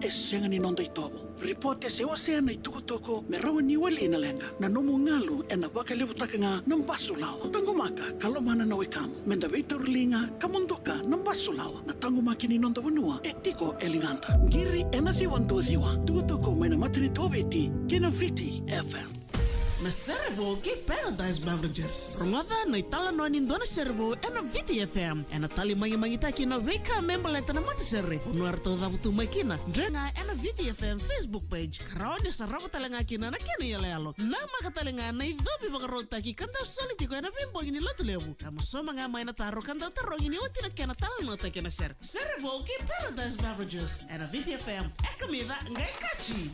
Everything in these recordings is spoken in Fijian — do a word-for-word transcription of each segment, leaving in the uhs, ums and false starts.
e sega ni noda itovo. Ripote se wasea na itukutuku me rawa ni wali na leqa. Na nomu galu ena vakalevutaka ga na basu lawa. Taqomaka ka lomana na wekamu. Meda veitauriliga ka muduka na basu lawa. Na taqomaki ni noda vanua e tiko e ligada. Qiri ena ciwa dua ciwa. Tukutuku mai na matanitu o Viti kei na Viti F M. Na sere vou kei Paradise Beverages. Rogoca na italanoa ni dua na sere vou ena Viti F M. Ena tali magimagitaki na veika me baleta na matasere. Vanua eratou cavutu mai kina. Dre ga ena Viti F M Facebook page. Ka rawa ni sarava tale ga kina na kena iyaloyalo. Namaka tale ga na icovi vakarautaki ka dau soli tiko ena veibogi ni Lotulevu. Ka mosoma ga mai na taro ka dau tarogi ni oti na kena talanoataki ena sere. Sere vou kei Paradise Beverages. Ena Viti F M. E kamica, qai kaci.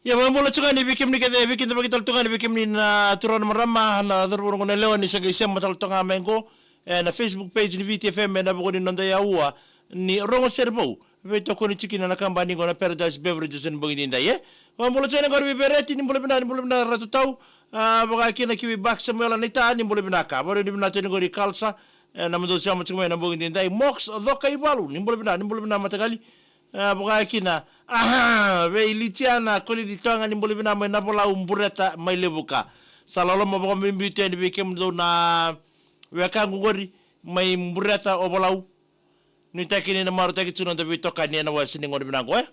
Ia, vakabula tu ga yani vei kemuni kece, vei keda vakatale tu ga yani vei kemuni na turaga na marama, na cauravou, na goneyalewa ni sa qai sema tale tu ga mai qo ena Facebook page ni Viti F M ena vuku ni noda yaua ni rogo sere vou. Veitokoni tiko kina na kabani qo na Paradise Beverages ena bogi edaidai, e. Vakabula tu ga yani qori vei Vereti, ni bula vinaka, ni bula vinaka Ratu Tau. A, vaka kina ki vei Bak Samuela Naita, ni bula vinaka. Vakarau ni vinaka tu yani qori Kalsa, e, na madou sema tiko mai ena bogi edaidai. Mox Coka Ivalu, ni bula vinaka, ni bula vinaka mataqali. A, vaka kina, aha, vei Litiana Koliti Toga, ni bula vinaka mai Navolau, Bureta mai Levuka. Sa loloma vakabibi tu yani vei kemudou na wekaqu qori mai Bureta, Ovalau. Nuitaki ni na marautaki tu na noda veitokani ena wase ni gauna vinaka qo, e.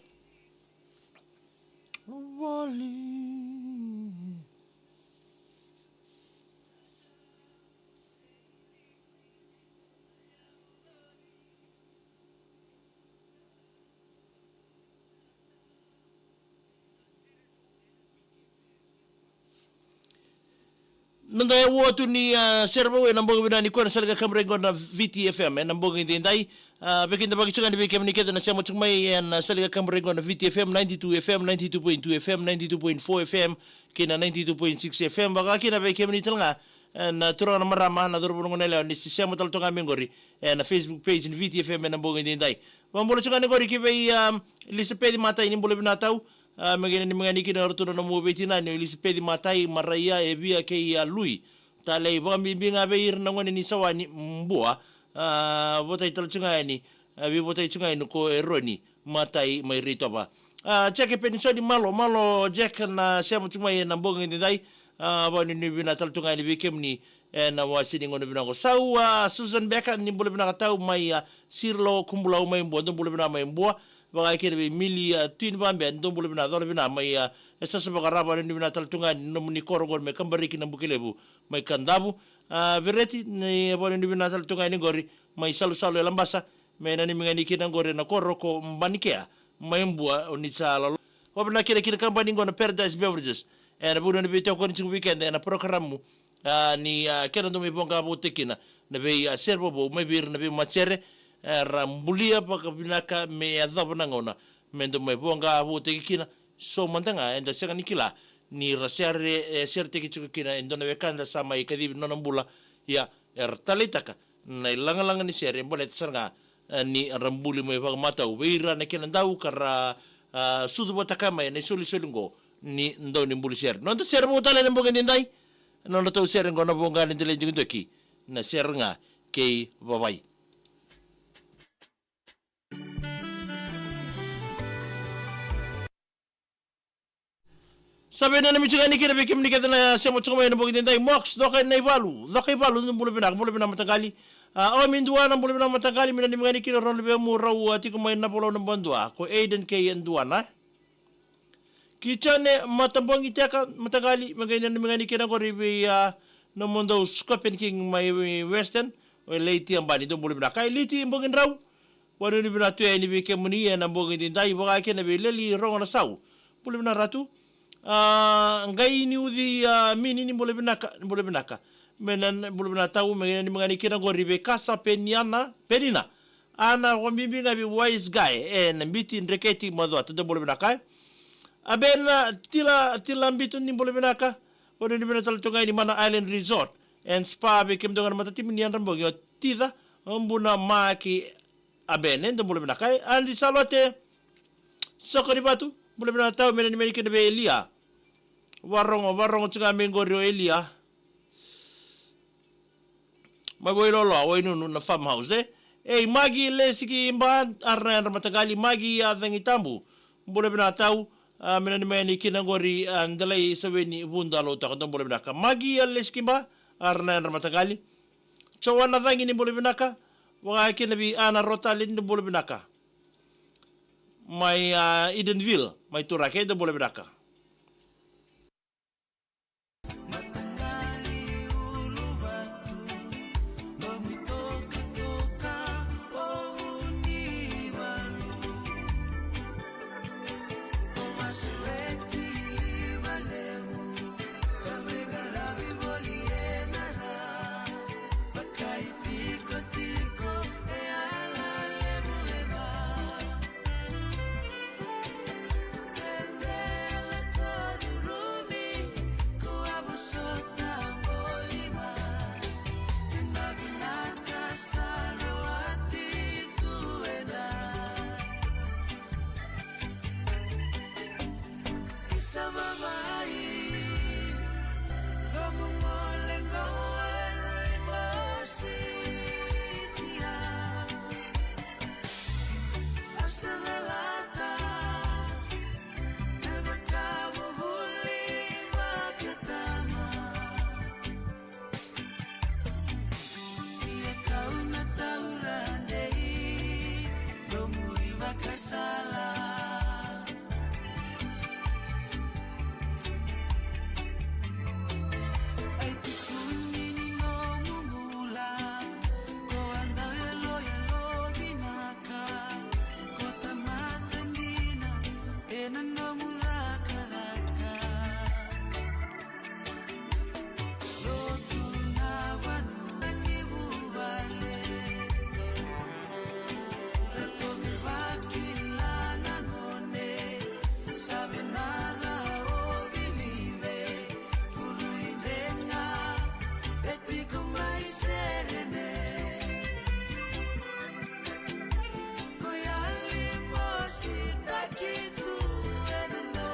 Voli. Noda yaua tu ni, a, sere vou ena bogi vinaka nikua ena sala ni kaburaki qo na Viti F M ena bogi edaidai. A, vei keda vakasuka yani vei kemuni kece na sema tiko mai ena sala ni kaburaki qo na Viti F M, ninety-two F M, ninety-two point two F M, ninety-two point four F M, kei na ninety-two point six F M, vaka kina vei kemuni tale ga, e, na turaga na marama, na cauravou, na goneyalewa ni se sema tale tu ga mai qori ena Facebook page ni Viti F M ena bogi edaidai. Vakabula tu ga yani qori ki vei, a, Elisapeci Matai, ni bula vinaka Tau. A, me qai nanumi ga yani kina o iratou na nomu veitinani o Elisapeci Matai, Maraia, Evia kei, a, Lui. Talei, vakabibi ga vei ira na gone ni Sawa ni Bua. A, votai tale tu ga yani, a, veivotai tu ga yani ko Eroni Matai mai Reitova. A, Jeke Penisoni, malo, malo Jeke, na sema tu mai ena bogi edaidai. A, vakanuinui vinaka tale tu ga yani vei kemuni ena wase ni gauna vinaka qo. Sau, a, Susan Beka, ni bula vinaka Tau mai, a, Sirilo, Kubulau mai Bua, dou bula vinaka mai Bua. Vaka kina vei Mili, a, Twin Vabea, dou bula vinaka, cola vinaka mai, a, e Sasa Vakarau, vakanuinui vinaka tale tu ga yani nomuni koro qori mai Kabariki, Nabukelevu mai Kadavu. A, Vereti, ni vakanuinui vinaka tale tu ga yani qori mai Salusalu e Labasa, me nanumi ga yani kina qori ena koro ko Banikea mai Bua, o ni sa lolo. Vakavinaka kina ki na kabani qo na Paradise Beverages ena vuku ni veitokoni tiko vei keda ena porokaramu, a, ni, a, kena dau mai voqa vou tiko kina na vei, a, sere vou mai vei ira na veimatasere, e, ra bulia vakavinaka me yacova na gauna me dau mai voqa vou tiko kina So mada ga eda sega ni kila ni ra sere, e, seretaki tiko kina e dua na wekada sa mai kacivi na nona bula. Ia, era taleitaka na ilagalaga ni sere, baleta sara ga, e, ni ra buli mai vakamatau vei ira na kena dau ka ra, a, sucu vata kaya mai na isolisoli oqo ni dau ni buli sere. Noda sere vou tale ena bogi edaidai, na nodratou sere oqo na Voqa ni Delai Dokidoki, na sere ga kei Vavai. Sa veinanumi tiko yani kina vei kemuni kece na sema tiko mai ena bogi edaidai. Mox, Coka na ivalu, Coka ivalu, bula vinaka, bula vinaka mataqali. A, Omi Duana, bula vinaka mataqali, me nanumi ga ni kina rau na veimudrau, a, tiko mai na Volau na Badua, ko Aiden kei Duana. Ki Jone Matabogiteka, mataqali, me qai nanumi ga ni kina qori vei, a, nomudou Scorpion King mai Western, o Leti Abani, dou bula vinaka. Ai Leti Bogidrau, vanuinui vinaka tu yani vei kemuni ena bogi edaidai, vaka kina vei Leli Rogonasau. Bula vinaka Ratu. A, Qai ni Uci, a, Mini, ni bula vinaka, ni bula vinaka. Me na, ni bula vinaka tau, me nanumi ga ni kina qori vei Kasa Peniana, Penina. A na vakabibi ga vei Wise Guy, e na Biti Dreketi Macuata, dou bula vinaka. A Bena Tila, Tila Bitu, ni bula vinaka. Vanuinui vinaka tale tu ga yani mai na Island Resort and Spa vei kemudou ga na matatimi ni Yadrabogi, o Tica, o Buna Maki, a Bena, dou bula vinaka. Adi Salote, Sokonivatu, bula vinaka tau, me nanumi ga ni kina vei Elia. Varogo, varogo tiko ga mai qori o Elia. Mai Wailoloa, Wainunu na farmhouse, e. Ei, Magi Lesikiba, ara na yadra mataqali, Magi a Cagitabu. Bula vinaka tau, a, me nanumi ga ni kina qori, a, Delai Saweni Vuda Lautaka, dou bula vinaka. Magi a Lesikiba, ara na yadra mataqali. Joana Cagi, ni bula vinaka, vaka kina vei Ana Rotali, ni bula vinaka. Mai, a, Edenville, mai Turaki, dou bula vinaka. Ia kau na taura dei nomu ivakasala. Ai tukuni ni nomu bula, ko a dau yaloyalo vinaka, ko tamata dina ena nomu cakacaka. Lotu na vanua ni vuvale. Ratou me vakila na gone. Sa vinaka o vilive. Kurui drega. E tiko mai Serene. Ko yali mositaki tu ena no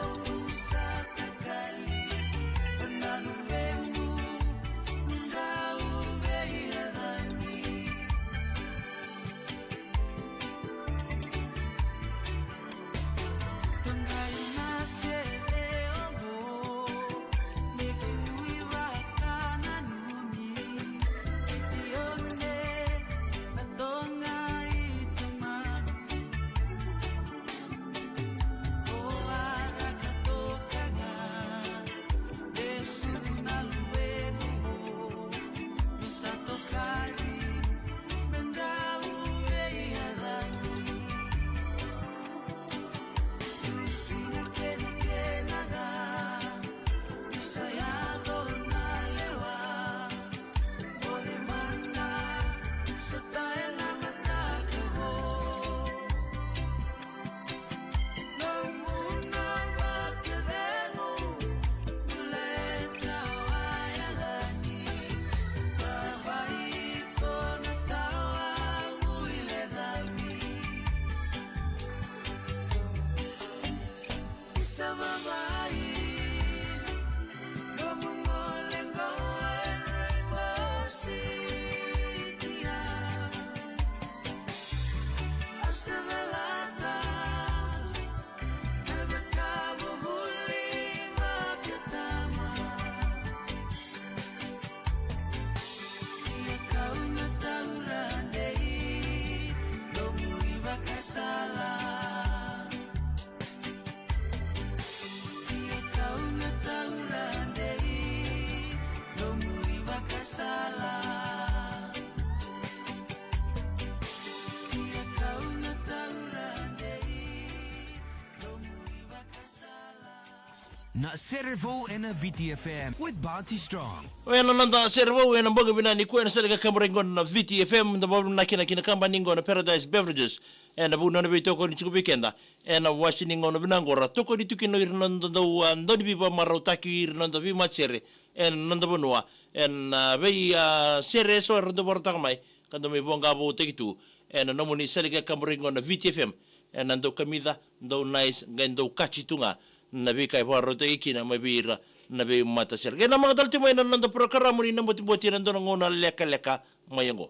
Na Sere Vou ena V T F M with Bounty Strong. Ena noda Sere Vou ena bogi vinaka nikua ena sala ni kakaburaki qo na V T F M, da vakavinavinaka kina ki na kabani qo na Paradise Beverages ena vuku ni nona veitokoni tiko vei keda ena iwase ni gauna vinaka qo, ra tokoni tu kina o ira na noda dau, a, dauniveivamarautaki, o ira na noda veimatasere ena noda vanua, ena, a, vei, a, sere eso era dau vakarautaka mai, ka dau mai vakavoutaki tu ena nomuni sala ni kakaburaki qo na V T F M. Ena dau kamica, dau nice, qai dau catchy tu ga na veika e vakarautaki kina mai vei ira na veimatasere. Qai namaka tale tu mai na noda porokaramu ni Na Botiboti ena dua na gauna lekaleka mai oqo.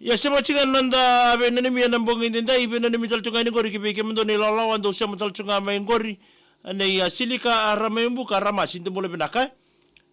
Ia, sema tiko ga na noda veinanumi ena bogi edaidai, veinanumi tale tu ga yani qori ki vei kemudou na ilawalawa dou sema tale tu ga mai qori. Nei, a, Silika, a, Ramaibuka Ramasi, dou bula vinaka.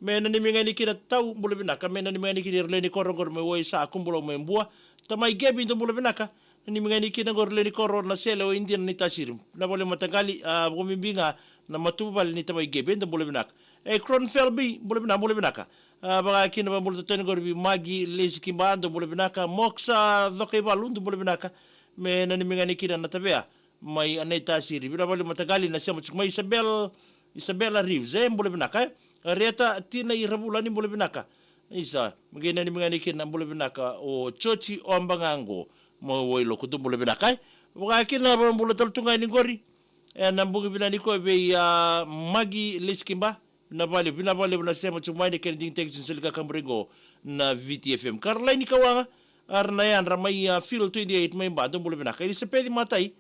Me nanumi ga yani kina tau, bula vinaka. Me nanumi ga yani kina ira lewe ni koro qori mai Waisa, Kubulau mai Bua. Tamai Gebi, dou bula vinaka. Nanumi ga yani kina qori lewe ni koro na sele o Idia na Naitasiri. Na vale mataqali, a, vakabibi ga na matavuvale ni Tamai Gebi, dou bula vinaka. E Cronfel B, bula vinaka, bula vinaka. A, vaka kina vakabula totoni qori vei Magi Lesikiba, dou bula vinaka. Moxa Cokaivalu, dou bula vinaka. Me nanumi ga yani kina na Tavea mai Naitasiri. Vinaka vakalevu mataqali na sema tiko mai. Isabel, Isabella Reeves, e, bula vinaka, e. Reta Tina Iravula, ni bula vinaka. Isa, me qai nanumi ga yani kina, bula vinaka, o Joti Obaqaqo mai Wailoku, dou bula vinaka, e. Vaka kina vakabula tale tu ga yani qori ena bogi vinaka nikua vei, a, Magi Lesikiba. Vinaka vakalevu, vinaka vakalevu na sema tiko mai, na kena digitaki tiko ni sala ni kakaburaki qo na V T F M. Caroline Kawaga, a, ra na yadra mai, a, Field twenty-eight mai Ba, dou bula vinaka. Elisapeci Matai,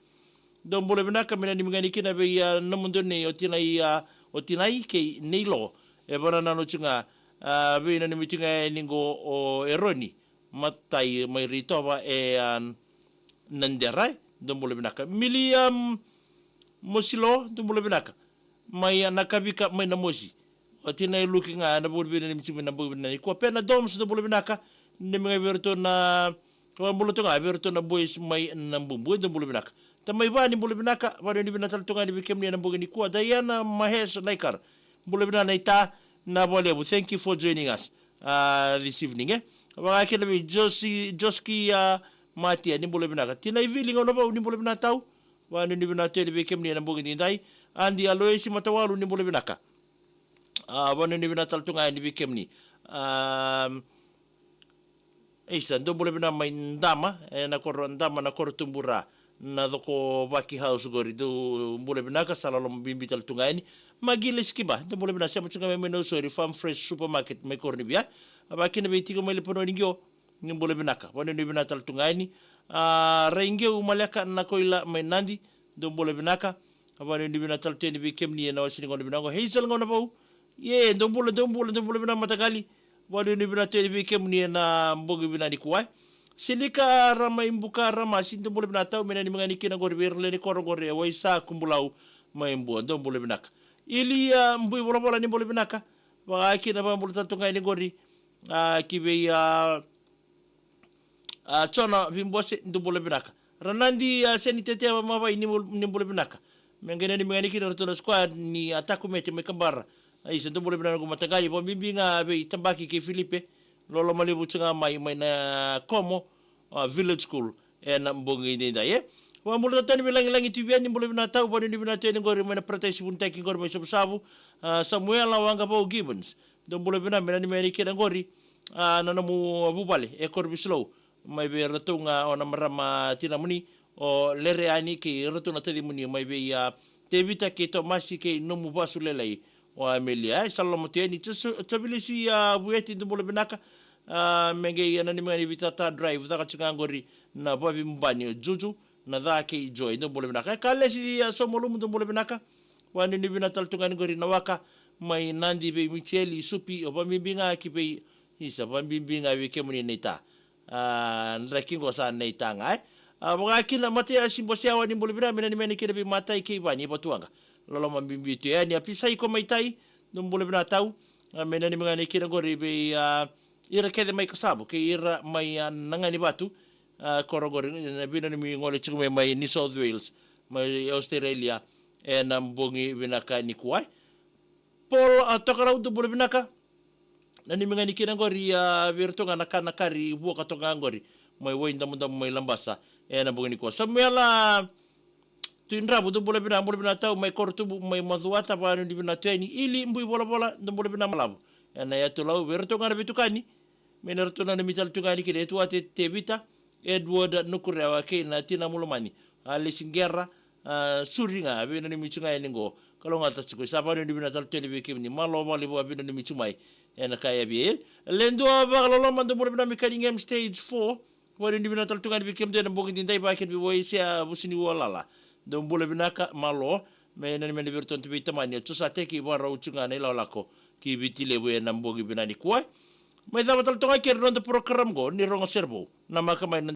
dou bula vinaka. Me nanumi ga yani kina vei, a, nomudou nei o Tinai, a, o Tinai kei Neilo. E vakanananu tiko ga, a, veinanumi tiko ga yani qo o Eroni Matai mai Ritova, e, a, Nadera, e, dou bula vinaka. Miliam Mosilo, dou bula vinaka. Mai, a, Nakavika mai Namosi. O Tinai Luki ga ena vuku ni veinanumi tiko mai na bogi vinaka nikua. Pena Doms, dou bula vinaka. Nanumi ga vei iratou na, vakabula tu ga vei iratou na boys mai Nabubu, dou bula vinaka. Tamai Va, ni bula vinaka. Vakanuinui vinaka tale tu ga yani vei kemuni ena bogi nikua. Diana Mahes Laikar, bula vinaka naita. Vinaka vakalevu, thank you for joining us, a, this evening, e. Vaka kina vei Josi, Joski, a, Matia, ni bula vinaka. Tinai Vili Gaunavou, ni bula vinaka tau. Vakanuinui vinaka tu yani vei kemuni ena bogi edaidai. Adi Aloesi Matawalu, ni bula vinaka. A, vakanuinui vinaka tale tu ga yani vei kemuni. A, isa, dou bula vinaka mai Dama, ena koro Dama, na koro Tubura, na Cokovaki House qori, dou bula vinaka, sa loloma bibi tale tu ga yani. Magi Lesikiba, dou bula vinaka, sema tu ga mai, mai Nausori, Farm Fresh Supermarket mai Koronivia. A, vaka kina vei Tiko mai Lepanoni qo, ni bula vinaka. Vakanuinui vinaka tale tu ga yani. A, Raiqeu Maleka Nakoila mai Nadi, dou bula vinaka. Vakanuinui vinaka tale tu yani vei kemuni ena iwase ni gauna vinaka qo. Hazel Gaunavou, e, dou bula, dou bula, dou bula vinaka mataqali. Vakanuinui vinaka tu yani vei kemuni ena bogi vinaka nikua. Silika Ramaibuka Ramasi, dou bula vinaka tau. Me nanumi ga yani kina qori vei ira lewe ni koro qori e Waisa, Kubulau mai Bua, dou bula vinaka. Ilia Bui Volavola, ni bula vinaka. Vaka kina vakabula tale tu ga yani qori, a, ki vei, a, a, Jona Vibose, dou bula vinaka. Ranadi, a, Seni Tetea Mavai, ni bul-, ni bula vinaka. Me qai nanumi ga yani kina ratou na squad ni, a, Takumete mai Kabara. A, isa, dou bula vinaka noqu mataqali, vakabibi ga vei Tabaki kei Filipe. Loloma levu tu ga mai, mai na Komo, a, Village School ena bogi edaidai, e. Vakabula tale tu yani vei Lagilagi Tui Via, ni bula vinaka tau. Vakanuinui vinaka tu yani qori mai na Paradise Vunitaki qori mai Savusavu. A, Samuela Waqavou Gibbons, dou bula vinaka. Me nanumi ga yani kina qori, a, na nomu vuvale e Korovisilou, mai vei iratou ga o na marama tinamuni o Lereani kei iratou na tacimuni mai vei, a, Tevita kei Tomasi kei nomu vasu lailai o Amelia, e. Sa loloma tu yani. Jovilisi, a, Vueti, dou bula vinaka. A, me qai, a, nanumi ga yani vei Tata Drive, caka tu ga qori na vavibani o Juju, na ca kei Joy, dou bula vinaka. E Kalesi, a, Somalumu, dou bula vinaka. Vakanuinui vinaka tale tu ga yani qori na waka mai Nadi vei Micheli Supi, o vakabibi ga ki vei, isa, vakabibi ga vei kemuni naita. A, draki qo sa naita ga, e. A, vaka kina Mataiasi Boseawa, ni bula vinaka. Me nanumi ga yani kina vei Matai kei Vani e Vatuwaqa. Loloma bibi tu yani. A, Pisai Komaitai, dou bula vinaka tau. A, me nanumi ga yani kina qori vei, a, ira kece mai Kasavu kei ira mai, a, Naganivatu. A, koro qori, e, veinanumi gole tiko mai, mai New South Wales, mai Australia, ena bogi vinaka nikua. Paul, a, Tokarau, dou bula vinaka. Nanumi ga yani kina qori, a, vei iratou ga na ka, na kari vuaka toka ga qori mai Waidamudamu mai Labasa ena bogi nikua. Samuela, Tui Dravu, dou bula vinaka, bula vinaka tau mai Korotubu, mai Macuata, vakanuinui vinaka tu yani Ili Bui Volavola, dou bula vinaka Malavu. Ena yatu Lau, vei iratou ga na veitukani. Mai na ratou nanumi tale tu ga yani kina Etuate Tevita, Edward Nukurewa kei na Tina Mulomani. A Lesi Gera, a, Suri ga, veinanumi tu ga yani qo. Kalougata tiko, sa vakanuinui vinaka tale tu yani vei kemuni. Malo vale vua veinanumi tu mai. Ena ka yavi e. Le dua vakaloloma, dou bula vinaka mai Cunningham Stage four. Vakanuinui vinaka tale tu ga yani vei kemudou ena bogi edaidai, vakakina vei Waisea Vusiniua Lala. Dou bula vinaka, malo. Me nanumi yani vei iratou na veitamani, o Josateki, vakarau tu ga na ilakolako ki Viti Levu ena bogi vinaka nikua. Mai cava tale toka kei na noda program qo, ni rogo sere vou. Namaka mai na